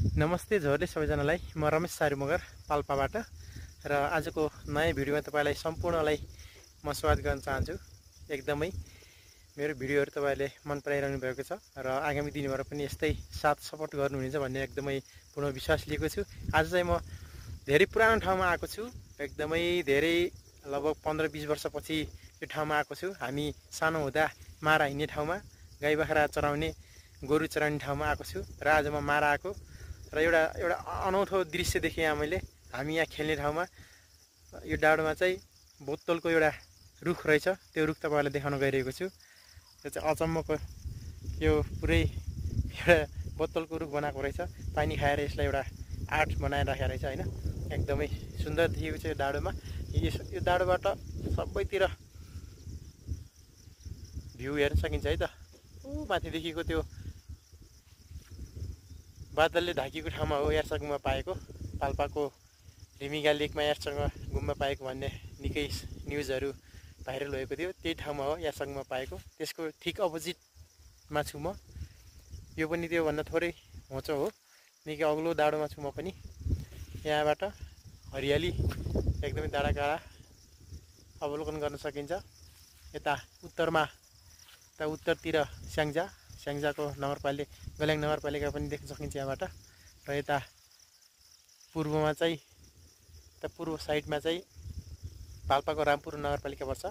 नमस्ते झोरले सबैजनालाई म रमेश सारू मगर पाल्पाबाट र आजको नयाँ भिडियोमा तपाईलाई सम्पूर्णलाई म स्वागत गर्न चाहन्छु। एकदमै मेरो भिडियोहरु तपाईले मन पराइरहनु भएको छ र आगामी दिनहरुमा पनि यस्तै साथ सपोर्ट गर्नुहुनेछ भन्ने एकदमै पूर्ण विश्वास लिएको छु। आज चाहिँ म धेरै पुरानो ठाउँमा आएको छु। एकदमै धेरै लगभग 15-20 वर्षपछि यो ठाउँमा आएको छु। हामी सानो हुँदा मारा हिँड्ने ठाउँमा गाई बाख्रा चराउने गोरु चराउने ठाउँमा आएको छु र आज म मारा आएको र एउटा अनौठो दृश्य देखेँ यहाँ मैले। हामी यहाँ खेल्ने ठाउँमा यो डाँडोमा चाहिँ बोतलको एउटा रुख रहेछ। त्यो रुख तपाईहरुलाई देखाउन गइरहेको छु। यो चाहिँ अचम्मको यो पुरै एउटा बोतलको रुख बनाएको रहेछ। पानी खाएर यसलाई एउटा आर्ट बनाएर राखेको रहेछ हैन। एकदमै सुन्दर देखिएको छ यो डाँडोमा। यो डाँडोबाट सबैतिर भ्यू हेर्न सकिन्छ है त। ऊ माथि देखिएको त्यो बादलले ढाकिएको ठाउँमा हो यार्सा गुम्बा पाएको। पाल्पाको रिमिगा लेकमा यार्सा गुम्बा पाएको भन्ने निकै न्युजहरू भाइरल भएको थियो। त्यही ठाउँमा हो यार्सा गुम्बा पाएको। त्यसको ठिक अपोजिटमा छु म। यो पनि त्यो भन्दा थोरै होचो हो। निकै अग्लो डाँडोमा छु म पनि। यहाँबाट हरियाली एकदमै डाँडाकाँडा अवलोकन गर्न सकिन्छ। यता उत्तरतिर स्याङ्जाको नगरपालिका गल्याङ नगरपालिका पनि देख्न सकिन्छ यहाँबाट। र यता पूर्वमा चाहिँ पूर्व साइडमा चाहिँ पाल्पाको रामपुर नगरपालिका पर्छ।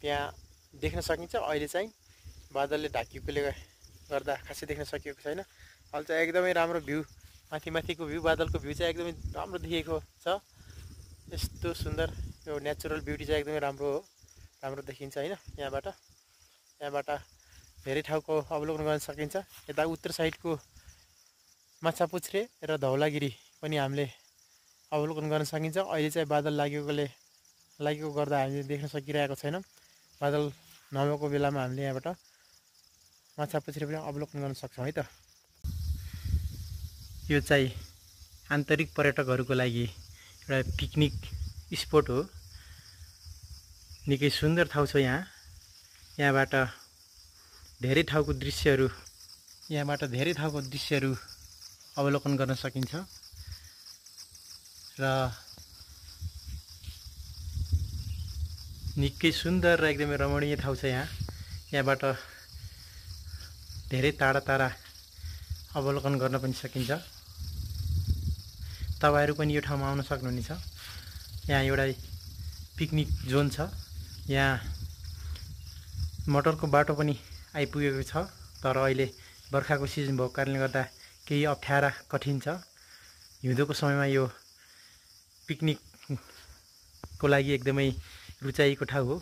त्यहाँ देख्न सकिन्छ। अहिले चाहिँ बादलले ढाकिएकोले गर्दा खासै देख्न सकिएको छैन। अहिले चाहिँ एकदमै राम्रो भ्यू, माथिको भ्यू, बादलको भ्यू चाहिँ एकदमै राम्रो देखिएको छ। यस्तो सुन्दर यो नेचुरल ब्युटी चाहिँ एकदमै राम्रो हो, राम्रो देखिन्छ हैन। यहाँबाट धेरै ठाउँको अवलोकन गर्न सकिन्छ। यता उत्तर साइडको माछापुच्छ्रे र धौलागिरी पनि हामीले अवलोकन गर्न सकिन्छ। अहिले चाहिँ बादल लागेको गर्दा हामीले देख्न सकिरहेको छैनौँ। बादल नभएको बेलामा हामीले यहाँबाट माछापुच्छ्रे पनि अवलोकन गर्न सक्छौँ है त। यो चाहिँ आन्तरिक पर्यटकहरूको लागि एउटा पिकनिक स्पोट हो। निकै सुन्दर ठाउँ छ यहाँ। यहाँबाट धेरै ठाउँको दृश्यहरू अवलोकन गर्न सकिन्छ र निकै सुन्दर र एकदमै रमणीय ठाउँ छ यहाँ। यहाँबाट धेरै टाढा अवलोकन गर्न पनि सकिन्छ। तपाईहरु पनि यो ठाउँमा आउन सक्नुहुनेछ। यहाँ एउटा पिकनिक जोन छ। यहाँ मोटरको बाटो पनि आइपुगेको छ। तर अहिले बर्खाको सिजन भएको कारणले गर्दा केही अप्ठ्यारा कठिन छ। हिउँदोको समयमा यो पिकनिकको लागि एकदमै रुचाइएको ठाउँ हो।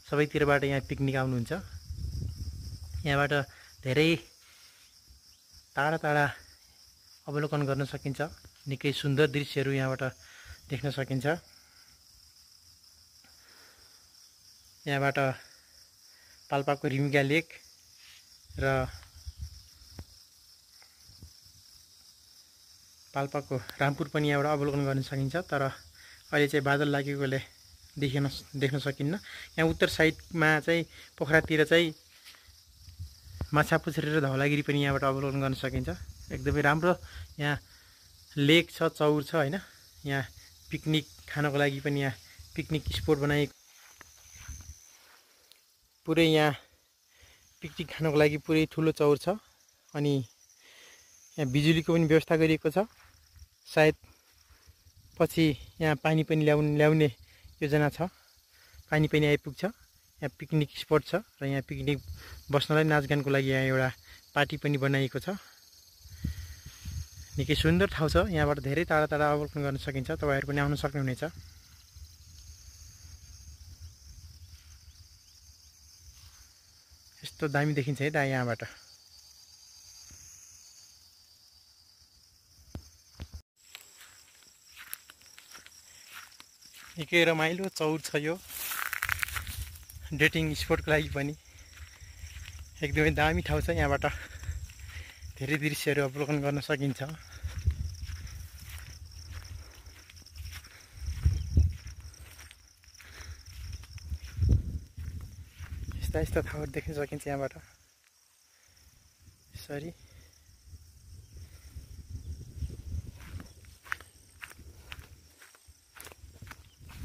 सबैतिरबाट यहाँ पिकनिक आउनुहुन्छ। यहाँबाट धेरै टाढा अवलोकन गर्न सकिन्छ। निकै सुन्दर दृश्यहरू यहाँबाट देख्न सकिन्छ। यहाँबाट पाल्पाको रिमिगा लेक र पाल्पाको रामपुर पनि यहाँबाट अवलोकन गर्न सकिन्छ। तर अहिले चाहिँ बादल लागेकोले देख्न सकिन्न। यहाँ उत्तर साइडमा चाहिँ पोखरातिर चाहिँ माछापुच्छ्रे र धौलागिरी पनि यहाँबाट अवलोकन गर्न सकिन्छ। एकदमै राम्रो यहाँ लेक छ, चौर छ हैन। यहाँ पिकनिक खानको लागि पनि यहाँ पिकनिक स्पोट बनाएको। पुरै यहाँ पिकनिक खानको लागि पुरै ठुलो चौर छ। अनि यहाँ बिजुलीको पनि व्यवस्था गरिएको छ। सायद पछि यहाँ पानी पनि ल्याउने योजना छ। पानी पनि आइपुग्छ। यहाँ पिकनिक स्पोट छ र यहाँ पिकनिक बस्नलाई नाचगानको लागि यहाँ एउटा पार्टी पनि बनाइएको छ। निकै सुन्दर ठाउँ छ। यहाँबाट धेरै टाढा अवलोकन गर्न सकिन्छ। तपाईहरु पनि आउन सक्नुहुनेछ। यस्तो दामी देखिन्छ है त यहाँबाट। निकै रमाइलो चौर छ यो। डेटिङ स्पोटको लागि पनि एकदमै दामी ठाउँ छ। यहाँबाट धेरै दृश्यहरू अवलोकन गर्न सकिन्छ। यस्ता ठाउँहरू देख्न सकिन्छ यहाँबाट। यसरी